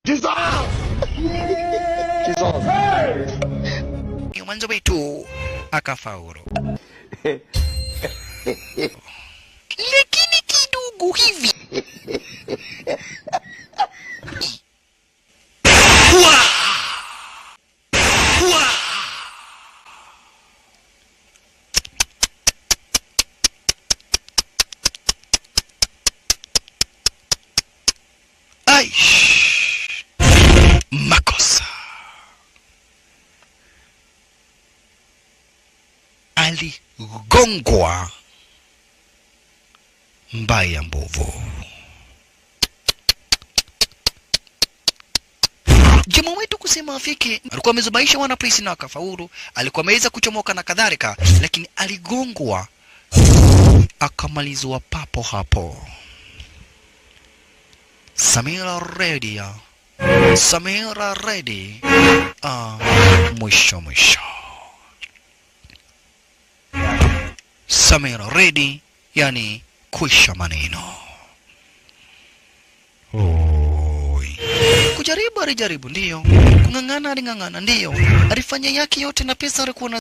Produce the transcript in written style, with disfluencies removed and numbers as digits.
Jesus! Jesus! Mwanzo wetu akafaulu. Lakini kidogo hivi. Aish. Makosa. Aligongwa mbaya mbovu. Jamaa wetu kusema afike, alikuwa amezubaisha wana polisi na akafaulu, alikuwa ameweza kuchomoka na kadhalika, lakini aligongwa akamalizwa papo hapo. Samira Reddy, Samira Reddy, mwisho mwisho. Samira Reddy, yani kwisha maneno. Oi. Kujaribu alijaribu ndio, kung'ang'ana aling'ang'ana ndio, alifanya yake yote na pesa alikuwa na